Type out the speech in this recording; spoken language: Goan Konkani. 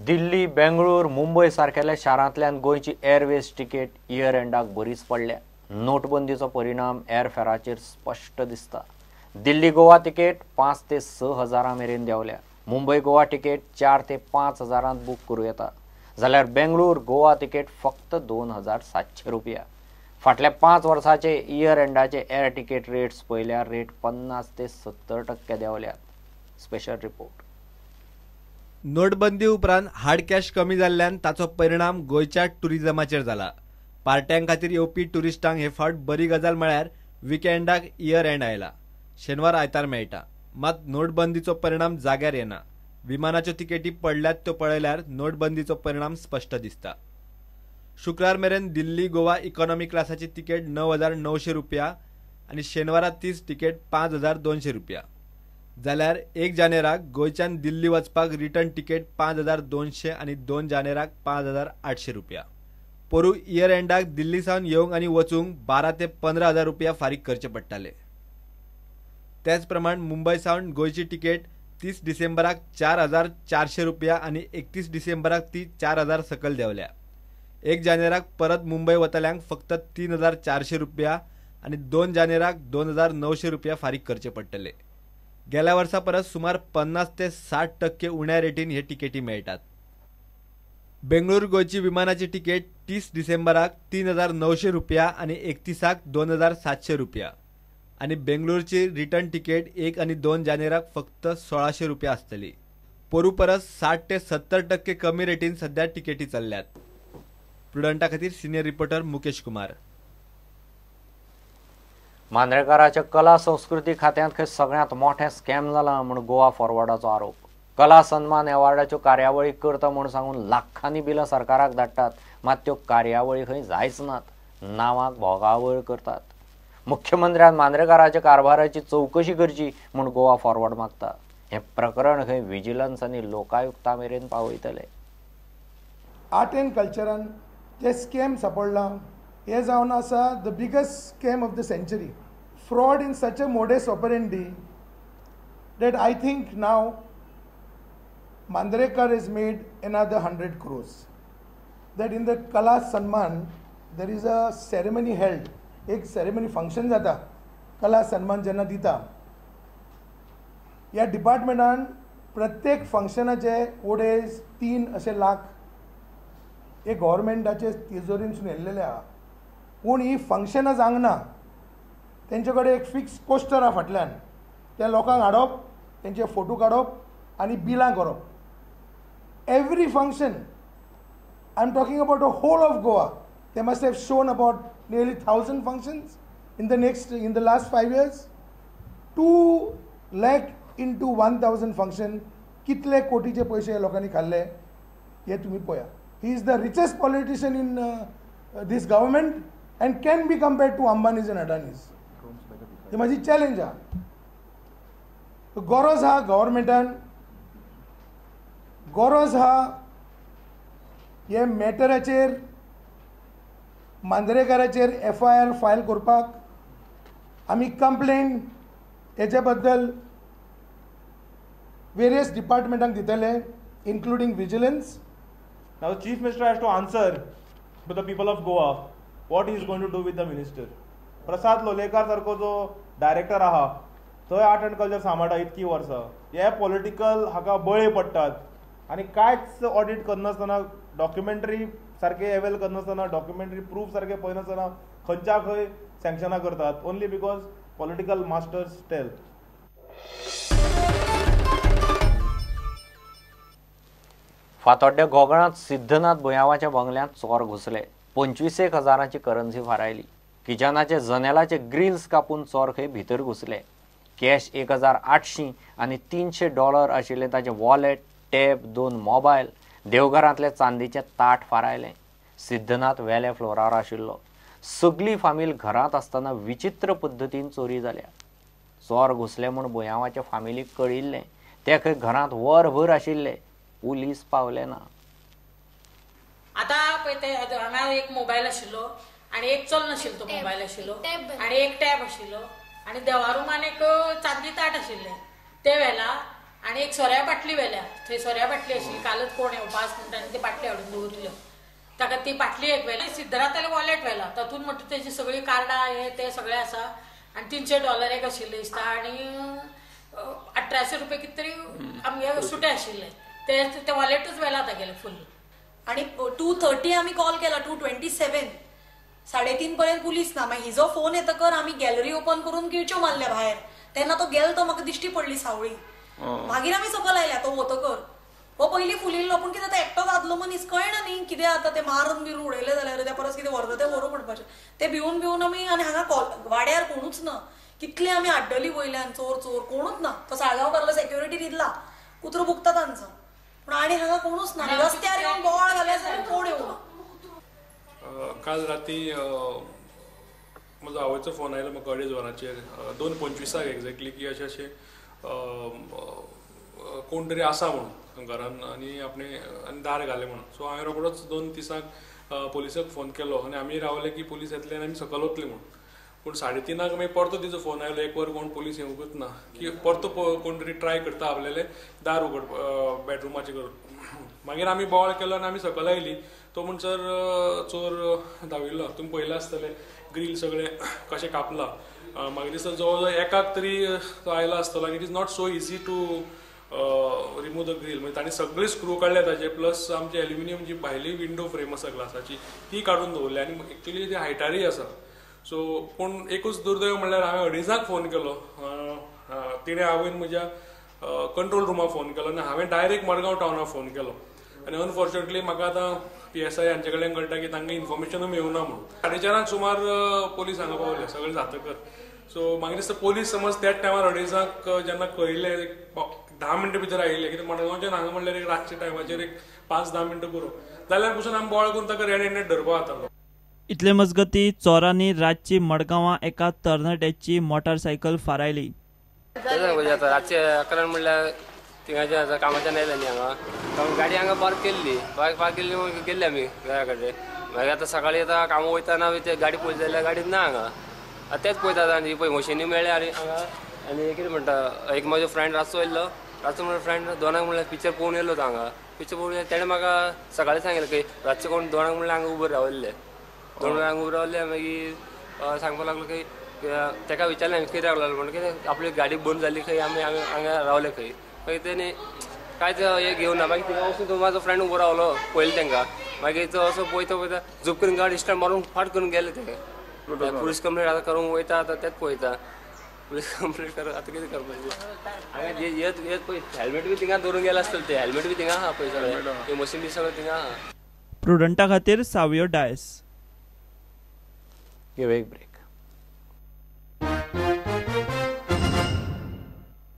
दिल्ली, बेंगळूर, मुंबय सारकेल्या शारांतल्यान गोंयची एअरवेज तिकेट इयर एंडाक बरीच पडल्या. नोटबंदीचो परिणाम एअरफेराचेर स्पश्ट दिसता. दिल्ली गोवा तिकेट 5 ते 6 हजारां मेरेन देंवल्या. मुंबय गोवा तिकेट 4 ते 5 हजारांत बूक करूं येता, जाल्यार बेंगळूर गोवा तिकेट फक्त 2700 रुपया. फाटल्या 5 वर्साचे इयर एंडाचे एअर तिकेट रेट्स पळयल्यार रेट 50 ते 70% देंवल्यात. Special report. नोटबंदी उपरांत हार्ड कॅश कमी जाल्ल्यान ताचो परिणाम गोंयच्या टुरिजमाचेर जाला. पार्ट्यां खातीर येवपी टुरिस्टांक हे फावट बरी गजाल म्हळ्यार विकेंडाक इयर एंड आयला. शेनवार आयतार मेळटा. मात नोटबंदीचो परिणाम जाग्यार येना. विमानाच्यो तिकेटी पडल्यात त्यो पळयल्यार नोटबंदीचो परिणाम स्पश्ट दिसता. शुक्रार मेरेन दिल्ली गोवा इकॉनॉमी क्लासाची तिकेट 9900 रुपया आनी शेनवारा तीच तिकेट 5200 रुपया. जाल्यार 1 जानेराक गोंयच्यान दिल्ली वचपाक रिटर्न तिकेट 5200 आनी 2 जानेराक 5800 रुपया. पोरू इयर एंडाक दिल्ली सावन येवंक आनी वचूंक 12 ते 15 हजार रुपया फारीक करचे पडटाले. त्याच प्रमाण मुंबय सावन गोंयची तिकेट 30 डिसेंबराक 4400 रुपया आनी 31 डिसेंबराक ती 4000 सकयल देंवल्या. 1 जानेराक परत मुंबय वतल्यांक फक्त 3400 रुपया आनी 2 जानेराक 2900 रुपया फारीक करचे पडटले. गेल्या वर्सा परस सुमार 50 ते 60% उण्या रेटीन हे तिकेटी मेळटात. बेंगळूर गोंयची विमानाची तिकेट 30 डिसेंबराक 3900 रुपया आनी 31 2700 रुपया आनी बेंगळूरची रिटर्न तिकेट 1 आनी 2 जानेराक फक्त 1600 रुपया आसतली. पोरू परस 60 ते 70% कमी रेटीन सध्या तिकेटी चल्ल्यात. प्रुडंटा खातीर सिनियर रिपोर्टर मुकेश कुमार. मांद्रेकाराच्या कला संस्कृती खात्यांत खंय सगळ्यांत मोठें स्कॅम जाला म्हूण गोवा फॉरवर्डाचो आरोप. कला सन्मान अवॉर्डाच्यो कार्यावळी करता म्हूण सांगून लाखांनी बिलां सरकाराक धाडटात, मात त्यो कार्यावळी खंय जायच नात, नांवाक भोगावळ करतात. मुख्यमंत्र्यान मांद्रेकाराच्या कारभाराची चवकशी करची म्हूण गोवा फॉरवर्ड मागता. हें प्रकरण खंय विजिलन्स आनी लोकायुक्ता मेरेन पावयतले. आर्ट एंड कल्चरान जे स्कॅम सापडला हे जावन आसा the biggest scam of the century. Fraud in such a modus operandi that I think now Mandrekar is made another 100 crores. That in the Kala Sanman there is a ceremony held. एक सेरेमनी फंक्शन जाता कला सन्मान जेन्ना दिता ह्या डिपार्टमेंटान प्रत्येक फंक्शनाचे 2.5-3 अशे लाख हे गव्हर्मेंटाचे तिजोरींतसून येयल्लेले आहा. पूण ही फंक्शनां जावंक ना. तेंचे कडेन एक फिक्स पोस्टर आहा फाटल्यान, त्या लोकांक हाडप, तेंचे फोटो काडप आनी बिलां करप. Every function, I am talking about a whole of Goa, they must have shown about nearly 1000 functions in the last 5 years. 2 lakh into 1000 function, कितले कोटीचे पैसे लोकांनी खाल्ले हे तुम्ही पळया. He is the richest politician in this government and can be compared to Ambanis and Adanis. ही माझी चॅलेंज आहा. गरज आहा गव्हर्मेंटान, गरज आहा हे मॅटराचेर मांद्रेकाराचेर FIR file करपाक. आमी कंप्लेन हेच्या बद्दल वेरियस डिपार्टमेंटांक दितले, including vigilance. Now the Chief Minister has to answer to the people of Goa what he is going to do with the minister. Prasad Lolayekar सारको जो डायरेक्टर आहा थंय आर्ट एंड कल्चर सांबाळटा इतकी वर्सां, हे पॉलिटिकल हाका बळी पडटात आनी कांयच ऑडिट करनासतना, डॉक्युमेंटरी सारके एवेल करनासतना, डॉक्युमेंटरी प्रूफ सारके पळयनासतना खंयच्या खंय सँक्शनां करतात, only because political masters tell. फातोड्ड्या घोगळांत Siddhnath बुयांवाच्या बंगल्यांत चोर घुसले. 25 हजारांची करन्सी फारायली. किचनाचे जनेलाचे ग्रिल्स कापून चोर खंय भितर घुसले. कॅश 1800 आनी $300 आशिल्ले ताचें वॉलेट, टॅब, 2 मोबायल, देवघरांतले चांदीचें ताट फारायलें. सिद्धनाथ वेल्या फ्लोरार आशिल्लो. सगली फामील घरांत आसतना विचित्र पद्दतीन चोरी जाल्या. चोर घुसले म्हूण बुयांवाच्या फामिलीक कळिल्लें. ते खंय घरांत वरभर आशिल्ले. पुलीस पावले ना. आतां पळय ते हांगा एक मोबायल आशिल्लो आनी एक चलनाशिल्लो तो मोबायल आशिल्लो आनी एक टॅब आशिल्लो आनी देवा रुमान एक चांदी ताट आशिल्लें ते व्हेला आनी एक सोऱ्या बाटली व्हेल्या. थंय सोऱ्या बाटली आशिल्ली, कालच कोण येवपा आसा म्हणटा आनी ती बाटली हाडून दवरिल्ल्यो, ताका ती बाटली एक व्हेली. सिद्धनाथालें वॉलेट व्हेलां, तातूंत म्हणटा तेजी सगळीं कार्डां हे ते सगळें आसा आनी $300 एक आशिल्ले दिसता आनी 1800 रुपये कितें तरी आमगे सुटे आशिल्ले, ते वॉलेटूच व्हेलां तागेलें फूल. आनी 2:30 आमी कॉल केला, 2:27 3:30 पर्यंत पुलीस ना. मागीर हिजो फोन येतकर आमी गॅलरी ओपन करून किळच्यो मारल्या भायर, तेन्ना तो गेलो तो म्हाका दिश्टी पडली सावळी. मागीर आमी सकयल आयल्या तो वतकर. हो पयलीं फुलिल्लो, पूण कितें आतां एकटोच आदलो मनीस कळना न्ही कितें आतां ते मारून बिरून उडयलें जाल्यार त्या परस कितें व्हरता तें व्हरूं म्हणपाचें. ते भिवन भिवन आमी, आनी हांगा वाड्यार कोणूच ना, कितले आमी आड्डली वयल्यान चोर चोर, कोणूच ना. तो साळगांवकारलो सेक्युरिटी न्हिदला, कुत्रो बुकता तांचो, पूण आनी हांगा कोणूच ना. रस्त्यार येवन बोवाळ घाल्यार जाल्यार कोण येवना. काल राती म्हजो आवयचो फोन आयलो म्हाका 2:30 वरांचेर, 2:25 एक्झॅक्टली, की अशें अशें कोण तरी आसा म्हणून घरान आनी आपणे आनी दार घालें म्हणून. सो हांवें रोखडोच 2:30 पोलिसाक फोन केलो आनी आमी रावले की पोलीस येतले आनी आमी सकयल वतले म्हणून. पूण 3:30 मागीर परतो तिचो फोन आयलो, एक वर कोण पोलीस येवंकूच ना, की परतो कोण तरी ट्राय करता आपल्याले दार उगड बेडरुमाचें करून. मागीर आमी बोवाळ केलो आनी आमी सकयल आयली, तो म्हणसर चोर धांविल्लो. तुमी पळयलां आसतलें ग्रील सगळें कशें कापलां. मागीर दिसता जवळ जवळ एकाक तरी तो आयला आसतलो आनी it is not so easy to remove the grill. म्हणजे ताणें सगळे स्क्रू काडले ताजे, प्लस आमची एल्युमिनियम जी भायली विंडो फ्रेम आसा ग्लासाची ती काडून दवरली आनी एक्चुली ती हायटारय आसा. सो पूण एकूच दुर्दैव म्हणल्यार हांवें 2:30 फोन केलो, तिणें आवयन म्हज्या कंट्रोल रुमाक फोन केलो आनी हांवें डायरेक्ट मडगांव टावनाक फोन केलो. आनी अनफॉर्च्युनेटली म्हाका आतां PSI हांचे कडल्यान कळटा की तांकां इन्फॉर्मेशनूय मेळूंक ना म्हणून. 4:30 सुमार पोलीस हांगा पावले सगळें जातकर. सो मागीर दिसता पोलीस समज त्याच टायमार 2:30 जेन्ना कळिल्लें, 10 मिनटां भितर आयिल्ले, कित्याक मडगांवच्यान हांगा म्हणल्यार एक रातच्या टायमाचेर एक 5-10 मिनटां पुरो जाल्यार पसून आमी बोवाळ करून ताका रेड हँडेड धरपाक जातालो. इतले मजगती चोरांनी रातची मडगांवां एका तरणाट्याची मोटारसायकल फारायली. रातचे 11 म्हणल्यार थिंगाच्या कामाच्यान आयले न्ही हांगा, गाडी हांगा पार्क केल्ली, पार्क केल्ली गेल्ली आमी घरा कडेन. मागीर आतां सकाळीं आतां कामां वयतना ते गाडी पळयली जाल्यार गाडी ना हांगा. आतां तेच पळयता आनी पळय मशिनी मेळ्ळें आनी हांगा. आनी कितें म्हणटा, एक म्हजो फ्रेंड रातचो येयल्लो, रातचो म्हणल्यार फ्रेंड 2 म्हणल्यार पिक्चर पळोवन येयलो तो हांगा. पिक्चर पळोवन तेणें म्हाका सकाळीं सांगलें की रातचे कोण 2 म्हणल्यार हांगा उबे रावल्ले, 2 हांगा उबे रावल्ले. मागीर सांगपाक लागलो की ताका विचारलें हांवें कित्याक लागलो म्हणून, कित्याक आपली गाडी बंद जाली खंय, आमी हांगा रावले खंय. मागीर तेणी कांयच हें घेवना. मागीर थिंगा वचून तो म्हाजो फ्रेंड उबो रावलो, पळयलें तांकां. मागीर तो असो पळयता पळयता झूप करून गाडी स्टँड मारून फाट करून गेले ते. पुलीस कंप्लेंट आतां करूंक वयता, आतां तेंच पळयता पुलीस कंप्लेंट कर. आतां कितें करपाचें हांगा येत येत पळय हेल्मेट बी थिंगा दवरून गेले आसतले ते, हेल्मेट बी थिंगा आहा पळय सगळें, मशीन बी सगळें थिंगा आहा. प्रुडंटा खातीर सावियो डायस. घेवया एक ब्रेक.